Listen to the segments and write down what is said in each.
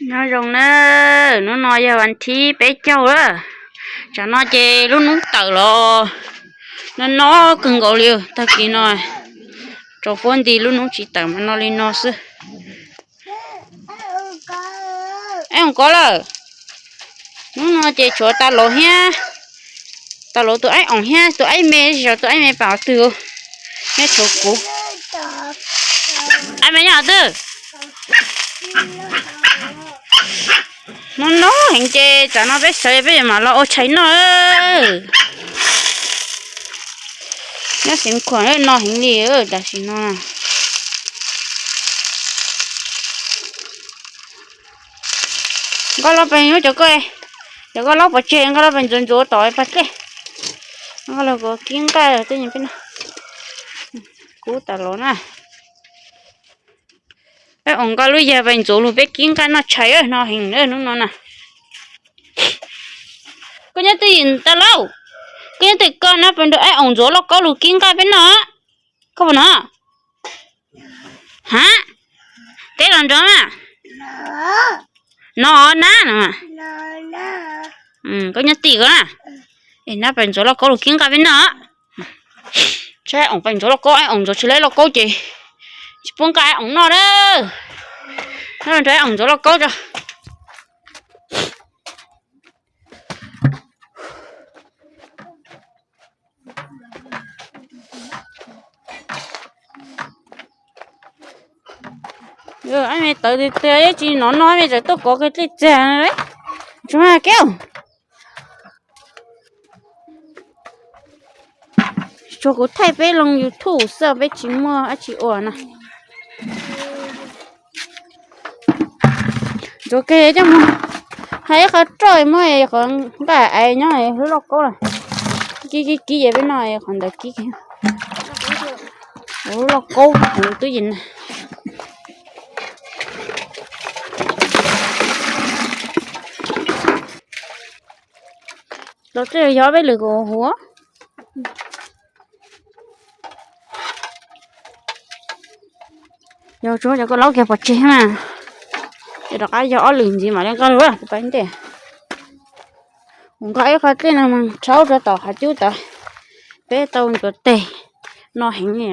Nyob zoo na, hnub no yog vas thib peb caug lawm. Tsam no ces lub hnub tawm los no no kawg nkaus li. Tag kis no tsaus puag nti lub hnub tsis tawm mas no li no xwb. Aib Oos Kov lawm. Hnub no ces tshuav Tag Lauv thiab, Tag Lauv tus Aib Oos thiab tus Aib Me, tsis yog tus Aib Me pam qhov twg, neb tshuav kuv. Aib Me nyob qhov twg? No no heev ces tsam no peb sawv peb mam los ua tshais noj. Nyob Xeev Khuam no heev li tam sim no. Nqa los pem cov ko, cov ko laub pov tseg, nqa los pem ntxuav ntxuav tom pas dej. Nqa los kom kib nqaij tej peb no. Kub tas los na. Peb ua nqa lub yag pem ntxuav lug peb kib nqaij noj tshais no heev hnub no na. Koj nyob twj ywm Tag Lauv, koj nyob twj ywm koj na, peb nrog Aib Oos ntxuav lauj kaub lug kib nqaij peb noj. Koj puas nov? Ha, teb los nrog na. No na no. Koj nyob tim ko na. Es nab pem ntxuav lauj kaub lug kib nqaij peb noj. Tsam Aib Oos pem ntxuav lauj kaub, Aib Oos ntxuav tsis laib lauj kaub ces tsis pub nqaij Aib Oos noj na. Nrog Aib Oos ntxuav lauj kaub tso. Aib Me tawv tiag tiag, tsis nov noj, Aib Me tseem tuaj kov kiag dlej txiag. Tsuag Kev, tsuas kuv thaij peb loo YouTube xwb, peb tsis muaj dab tsi ua na. Ntxuav kiag coj mus, hais ib qho roj muab qhov nqaij aiv nyob lub lauj kaub lawm. Kib kib kib es peb noj qhov ntawd kib. Lub lauj kaub twb yeej na. Los tej yog ob peb lwm kuv huv. Yog tsuav cov ko laub kiag pov tseg mas, ces rov qab yog ob lwm ntxiv mam li nqa lug kuv pais ntej. Kuv nqa ib qho dlej no mus rhaub rau tom hav cub tod, peb tau ntxuav tes no heev li.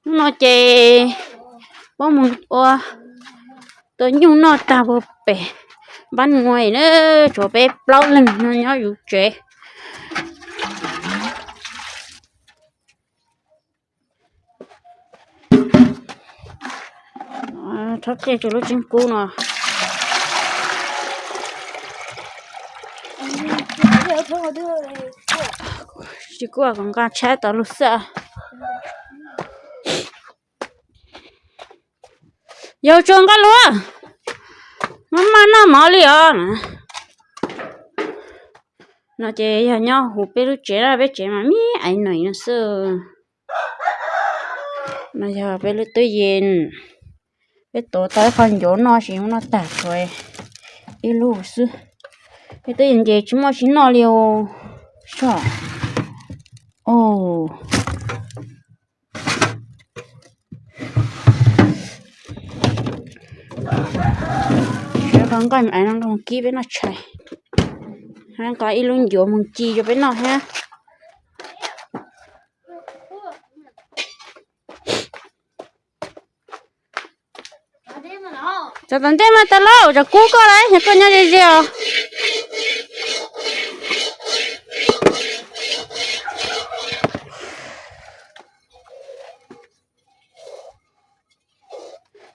Hnub no ces peb mus ua tua nyuj noj tag puag pem Npab Nuas na, tshuav peb plaub leeg no nyob yus tsev. Rhaub dlej rau lub tseeb kub no. Tsis kub kom nqa tshaib tau lug xwb. Yog tsuas nqa lug, maj maj noj mov li os. No ces yog nyob huv peb lub tsev, peb tsev mas me aiv nees no xwb. No yog peb lub tub yees, peb tuav tau ib qho ncuav noj, tsis noj tag tshuav ib lub xwb. Peb twb yeej nce tsis muaj tsis noj li os. Siab qhov nqaij no nqa mus kib peb noj tshais, nqa ib lub ncuav mus ci rau peb noj thiab. Txog tom ntej mas tas lauj, tsam kub koj lawm, yog koj nyob ze ze os.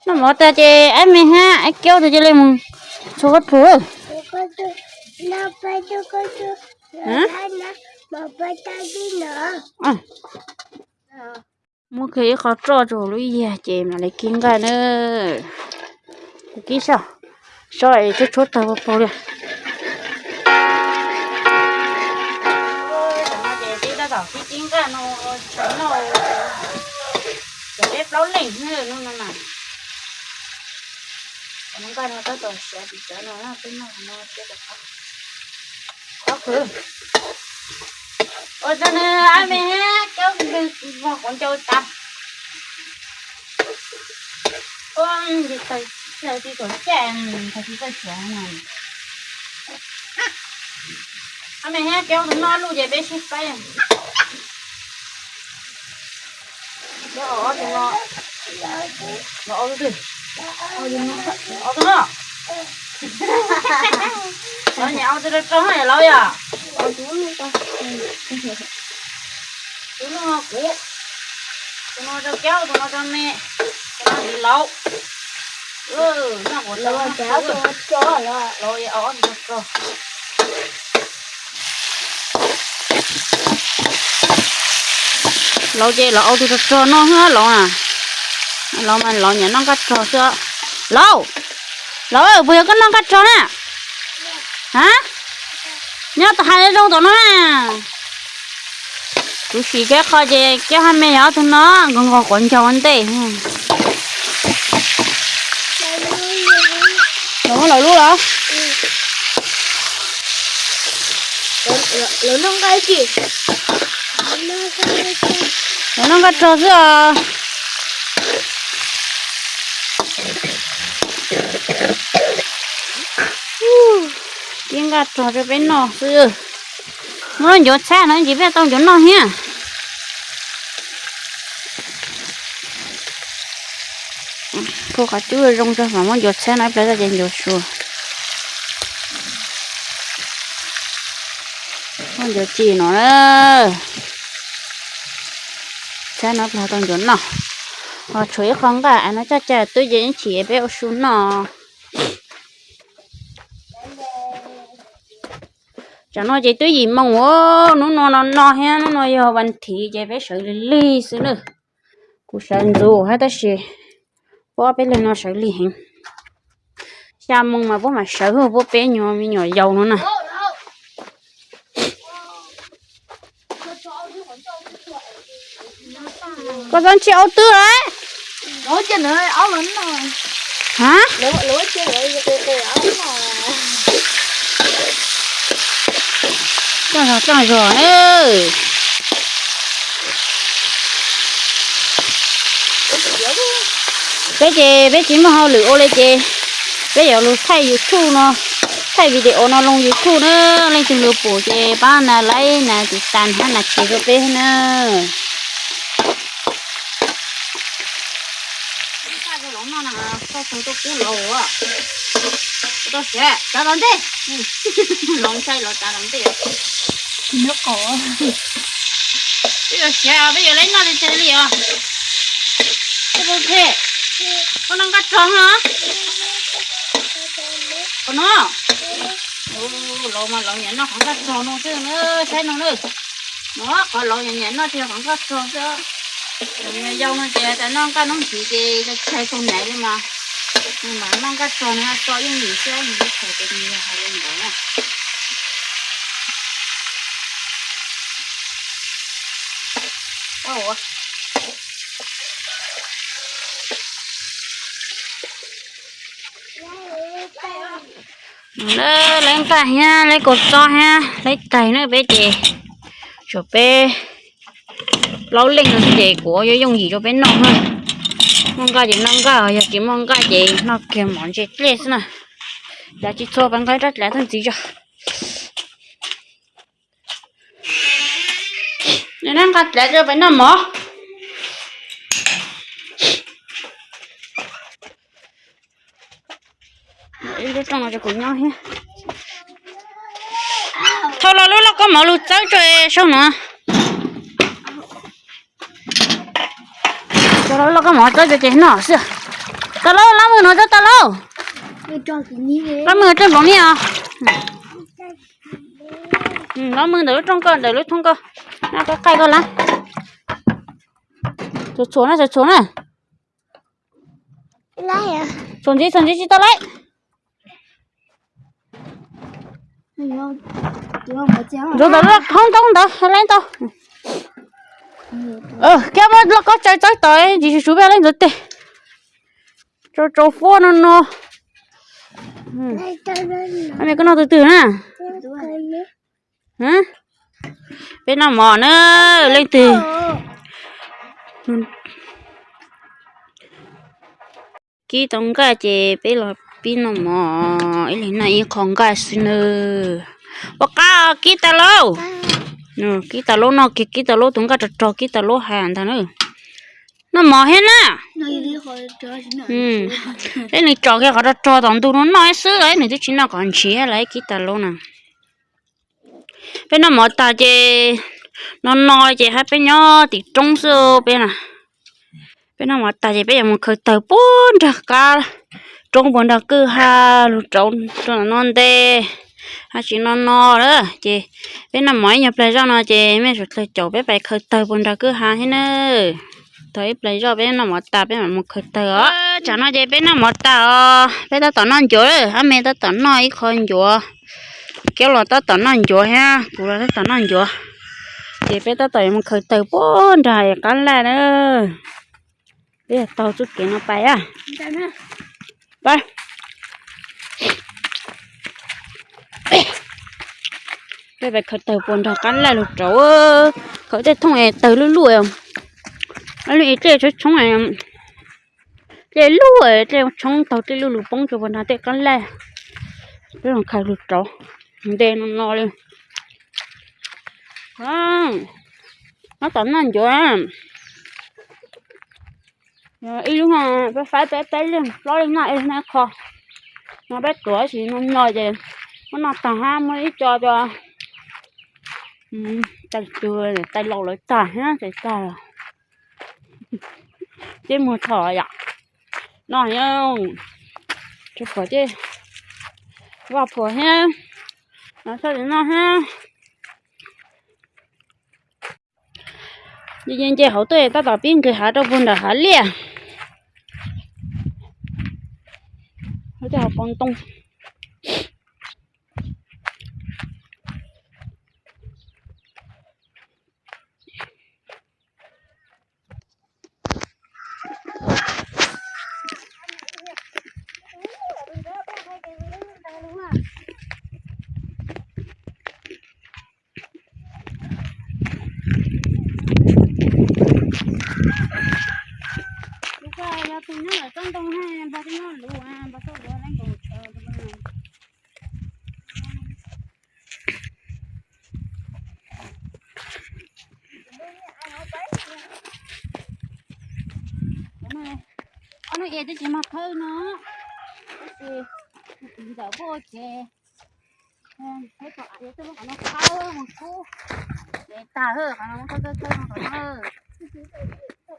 Noj mov tag ces Aib Me thiab Aib Kiaub tus cia li mus txhua qhov rug. Muab kiag ib qho roj rau lub yag ces mam li kib nqaij na. Kib soj, soj es tshuab tshuab tawg paug paug li. Ces peb tab tom kib kib nqaij no, tshais noj, ces peb plaub leeg no na. Nqaij no tab tom siav tsis siav no peb noj no siab rau qhov qhov khwv. Ua tau nws Aib Me Kiaub vog quav ncau tas. Ua, nti taw, tsis tau cem, tsis tau cem. Ab, me thiab, cov tus no luj ces peb sib faib. Cov ob tus no, ob tus no, cov nyam ob tus rog rog no yog laus yom? Tus no kuv, tus no rau Kiab, tus no rau me, tus no yog laus. Noj kuv laus, laus ob tus rog rog. Laus ces laus ob tus rog rog noj xwb laus na. Laus mas laus nyiam noj nkaj rog xwb. Laus, laus, puas yog koj noj nkaj rog na? Ha? Nyob tau hais zoo tom no na. Kuv sim cov qho ces cov haj me yog ob tug no nqos nqos quav ncaug ua ntej. Los muab lawv lub los. Lawv noj nqaij, lawv noj nqaj rog xwb os. Kib nqaj rog rau peb noj xwb. Muab ncuav txhab no ces peb tau ncuav noj thiab. Kho qhov cub zoo tso mas muab ncuav txhab no ib pliag tso ces ncuav su. Muab ncuav tsis no na. Txhab no ib pliag tau ncuav noj. Ho tshuav ib qho nqaj no caj cas twb ces ib chim peb ua su noj. Tsam no ces twb yim moos os, hnub no no no thiab hnub no yog vas thiv ces peb sawv lig lig xwb na. Kuv sawv ntxov thiab tab sis puab peb leeg no sawv lig heev. Xya moos mas puab mam sawv, puab peb nyuag me nyuam yaus no na. Koj txhob ntsia ob twb lawm. Ha? Txoj zog, txoj zog na. Peb ces peb tsis muaj hauj lwm ua li ces peb yuav lug thaij YouTube no, thaij video no loo YouTube na. Leej twg lug pum ces pab nas like, nas tiv tas hab nas share rau peb na. Peb yuav siav, peb yuav lawv noj li twg li os. Peb pug phem, koj noj nqaj rog no. Qhov no, laus mas laus nyiam noj qhov nqaj rog no xwb na, saib no na. No qhov laus nyiam noj ces qhov nqaj rog xwb. Yau no ces tas noj nqaj noob ntxiv ces tshai tshai tau naiv li mas, mas noj nqaj rog no so yeej lim xwb, nws tshais ces nws yog hais li ntawd na. Lawv nqaj thiab lawv kaus xob thiab lawv tais na, peb ces tshuav peb plaub leej no xwb ces kuv yuav yooj yim rau peb noj na. Muaj nqaj ces noj nqaj, yog tsis muaj nqaj ces noj kiag mov ntse dlej xwb na. Yav tsis txhua peb nqa rab dlav tuaj ntxiv tso. Nqa dlav rau peb noj mov. Lub rooj no kuv nyob thiab. Thau los lub lauj kaub mov lug txawb tso saib no. Thau los lub lauj kaub mov txawb tso ces noj xwb. Tau lauj, lab mws no txawb tau lauj. Lab mws txawb nploos ni os. Lab mws ntawm lub rooj ko, ntawm lub thoob ko. Noj koj qaij koj lab. Txhua txhua na, txhua txhua na. Txhuam ntxiv, txhuam ntxiv tsis tau lawm. Ntxuav ntawm lub hoob ntaub ntawd lawm ntau. Kiag muab lauj kaub tsaws txawb tod tsis tshua peb lawm ntxuav tes. Tsau tsau fuab no no. Koj noj twg twg na? Peb noj mov na, leej twg. Kib tau nqaij ces peb los pib noj mov, ib leeg noj ib qho nqaij xwb nawb. Ua qab kib tas lauj. Kib tas lauj, noj kiag kib tas lauj, tus nqaij rog rog kib tas lauj hais ntag na. Noj mov thiab na. Peb nws tsom kiag qhov rog rog tom ntug no noj xwb los nws twb tsis noj qhov ntshiv los kib tas lauj na. Peb noj mov tag ces no no ces hab peb nyob tim roob xwb peb na. Peb noj mov tag ces peb yuav mus khaws tawg puag nrag qab roob puag nrag kwj ha lug rauv rau no ntej. Hab tsis no no lawm ces peb noj mov ib nyuag plag zoj no ces mej suav dlawg caum peb pais khaws tawg puag nrag kwj ha thiab na. Thaum ib plag zoj peb noj mov tas peb mam mus khaws tawg os. Tsam no ces peb noj mov tas os, peb tab tom noj ncuav lawm, ab me tab tom noj ib qho ncuav, Kiab los tab tom noj ncuav thiab kuv los tab tom noj ncuav. Ces peb tab tom yuav mus khaws tawg puag nrag qab laj na. Peb yog taug txuj kev no pais a. Peb pais khaws tawg puag nrag qab laj lug rauv, khaws tej thooj es tawg luj luj, luj es tej tshoob, tej luj, tej tshoob taug tej luj lug poob rua puag nrag tej qab laj. Peb khaws lug rauv nte no no li. Tab tom noj ncuav. Ib lub peb faib peb peb leeg plaub leeg noj ib leeg noj ib qho. No peb tuav tab sis no no ces muab noj tag hab muab ib co rua tais laus lawv tag thiab ces tag. Ces muag tho yom. No thiab, tsuas phuam ces vaj phuam thiab, no txhob li no thiab. Nce nce hauv tuaj tab tom pib nqis hav rau puag nram hav liaj. Tej hauv paus ntoo. Yog tus nyob lawm tsob ntoo na, npog tib nyob luv, npog txoj luv leej nkaus tsawv. Ob nub es twb tsis mag khawb no, tab sis ntawm puag ces peb tus av yuav tuaj muab qhov no khawb mus kub, es tag hawm qhov no muab khawb khawb khawb no qhov no,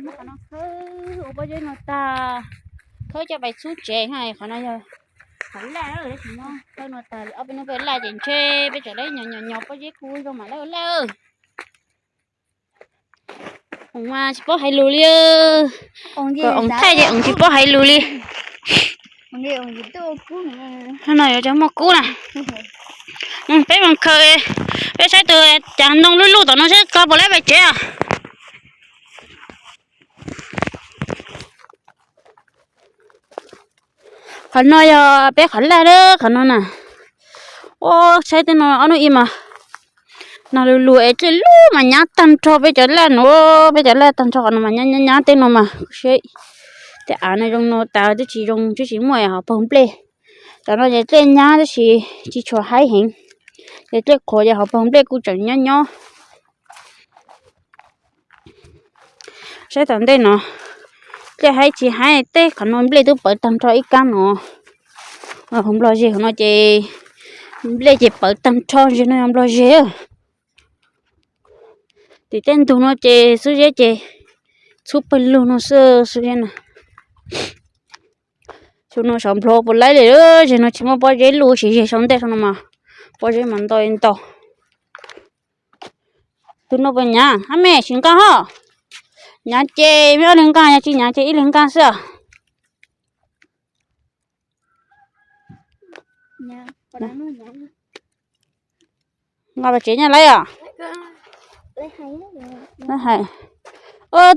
muab qhov no khawb ua pob zeb no tag, khawb coj pais txhub tsev na. Qhov no yog qhov laj, tab sis no khawb no tag li ob peb hnub peb laj ces ntshe peb tsam lawv nyos nyos nyos pob zeb kub zoo mam lawv laj. Oom mas tsis paub hais lus li. Kom oom thaij ces oom tsis paub hais lus li. Hab no yuav cov muaj kub na. Peb mus khaws, peb saib tus cas ntoo luj luj tom no saib koj puas lab pais tsev os. Qhov no yog peb qhov laj, qhov no na. Ua saib tej no ob hnub ib mas nag lug lug es dlej lub mas nyab tag nrho peb cov laj no, peb cov laj tag nrho qhov no mas nyab nyab nyab tej no mas. Tej av no zoo no tas twb tsis zoo twb tsis muaj hauv paug nplej. Cov no ces dlej nyab tab sis tsis tshua haib heev, ces dlej qhuav ces hauv paug nplej kuj tseem nyob nyob. Saib tom ntej no, dlej haib tsis haib tej qhov no nplej twb pawv tag nrho ib kab no. Hauv nplog zeg hauv no ces nplej ces pawv tag nrho, zeg no yog nplog zeg. Tim tej ntug no ces xub zeb ces txhub pawg lug no xwb, xub zeb no. Xub no saum nplog puas laib li, zeg no tsis muaj pob zeb luj, sis zeg saum ntej saum no mas pob zeb mas ntau ntau. Tus no puas nyav, ab me sim nqaj ho. Nyav ces me ob leeg nqaj, yog tsis nyav ces ib leeg nqaj xwb. Nqa pais tsev nyaj laib os.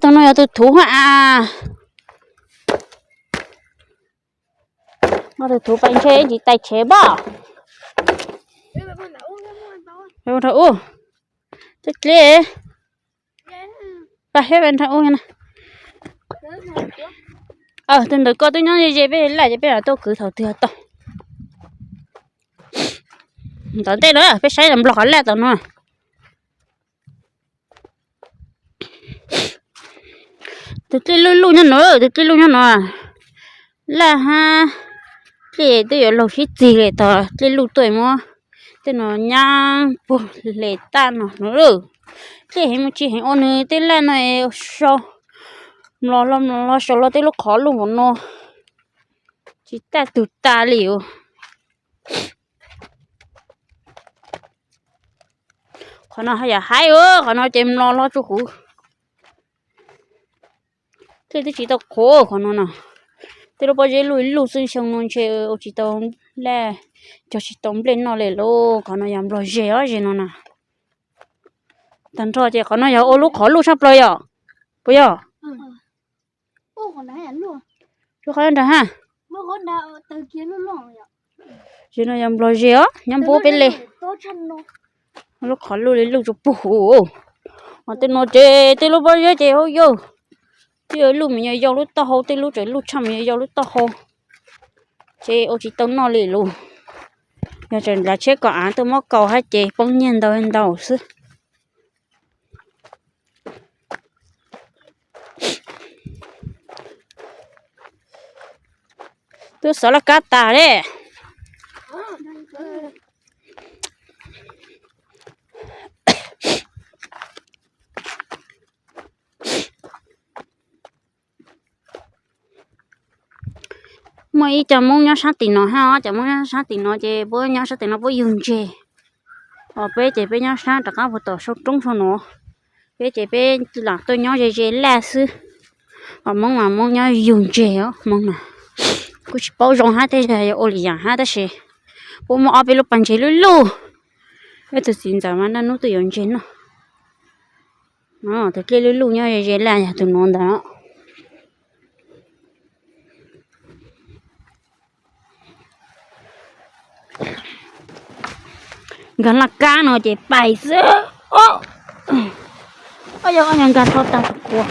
Tus no yog tus thuv ha as. Nqa tus thuv pais ntshe ib ntsis tais tshev pob. Ua nrog ub, ceb dleb. Pab heb nrog ub na. Tus ntawm ko twb nyob ze ze peb laj ces peb tuaj kwv thaum twg tau. Tom ntej na peb saib los nplog qhov laj tom no. Tus dlej luj luj nyob no, tus dlej luj nyob no. Laj hab dlej twb yuav laug sib txig li, tog dlej luj tuaj muab tej no nyab puag hle tag no no. Dlej heev mus tsis heev ua nws tej laj no so, mlos los mlos los sau los tej lub qhov luj npaum no, tsis tag tug tas li os. Qhov no yog haib, qhov no ces mlos los tsuj huv. Dlej twb tsis tau qhuav qhov no na. Tej lub pob zeb luj luj xwb, xyoo no ntshe ua tsis tau laj, cog tsis tau nplej noj li lauj. Qhov no yog nplog zeg os, zeg no na. Tag nrho ces qhov no yog ua lub qhov luj tshaj plaws yom, puas yog? Tsuas qhov nrag ha. Zeg no yog nplog zeg os, nyob npuab peb le. Lub qhov luj li luj tsuj puag huv. Ho tej no ces tej lub pob zeb ces hauv yau, twb yog luj mus yau yau lub taub hau, tej lub tseem luj tshaj mus yau yau lub taub hau, ces ua tsis tau noj li lauj. Yog tseem nrhiav tsheb kom av tuaj muab kaus hab ces poob nyiaj ntau ntau xwb. Twb xov laj kab tas li. Muaj ib co Hmoob nyob sab tim no hab, cov Hmoob nyob sab tim no ces puab nyob sab tim no puab yug ntses. Ho peb ces peb nyob sab rov qab puag tom saum roob saum no. Peb ces peb lam tuaj nyob ze ze laj xwb. Ho Hmoob mas Hmoob nyob yug ntses os, Hmoob na. Kuj tsis paub zoo hab tej zag yog ua li yaam hab tab sis puab muaj ob peb lub pas ntses luj luj. Peb tus txiv ntxawm mas naj nub tuaj yuav ntses noj. Tus dlej luj luj nyob ze ze laj yog tus nuav ntawd. Nkag laj kab no ces pais xwb. Ob yog ob nyuag nkag tau tag tus quas.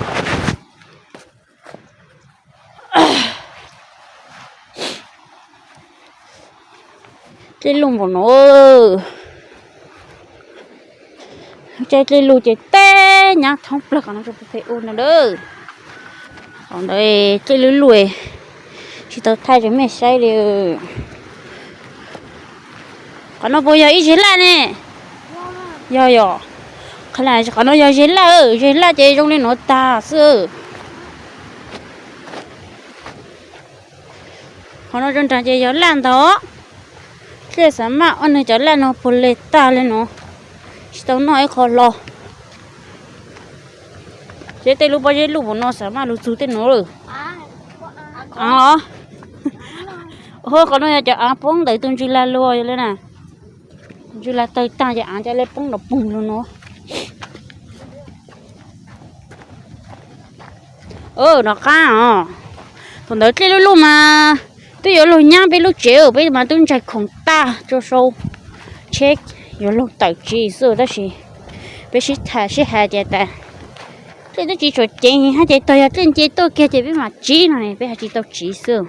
Dlej luj npaum no. Dlej luj ces teb nyab thoob plawg qhov no rua pem u ntawd. Qhov ntawd dlej luj luj, tsis tau thaij rua mej saib li. Qhov no puas yog ib zeg laj ne? Yog yog. Qhov no yog zeg laj, zeg laj ces zoo li nuav tag xwb. Qhov no rua nraag ces yog laj ntawd. Dlej xav maj ua nwg cov laj no puag le tag le nuav, tsis tau noj ib qho hlo. Ces tej lub pob zeb luj npaum no xav maj lug txug tej nuav lawm. Aav, qhov no yog cov aav poob ntawm tug ntswg lag luag yog le na. Ntswg lag tawg tag ces aav ca le poob nrov poog lug nuav. Nov qab os, thaum ntawd dlej luj luj mas twb yuav luag nyab peb lub tsev, peb mas tub ntsaig khoom tag tso sau tsheb yuav luag tawm tsiv xwb, tab sis peb sib tham sib hais tias tas dlej twb tsis tshua ceev hab ces tog yog dlej nce tuaj kiag ces peb mam tsiv no, peb hais tsis tau tsiv xwb.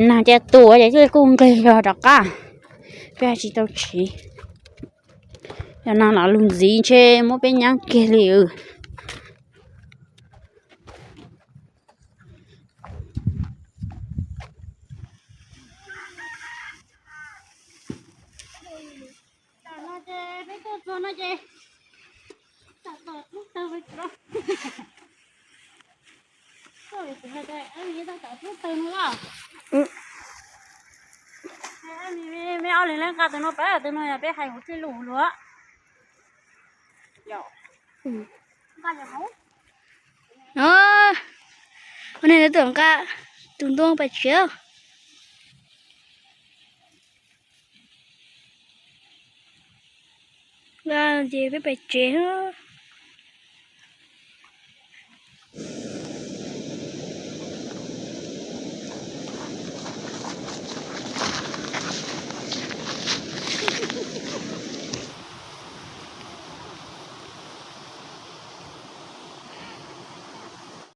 Nag ca tu ces dlej kuj nqig zog rov qab, peb hais tsis tau tsiv. Yog nag los lug ntxiv ntshe muab peb nyab kiag li. Mej ob leeg le nqa tus no pab, tus no yog peb hais huv dlej luj luj. Ua neeg tus nqa tus ntoo pais tsev. Nqa ces peb pais tsev.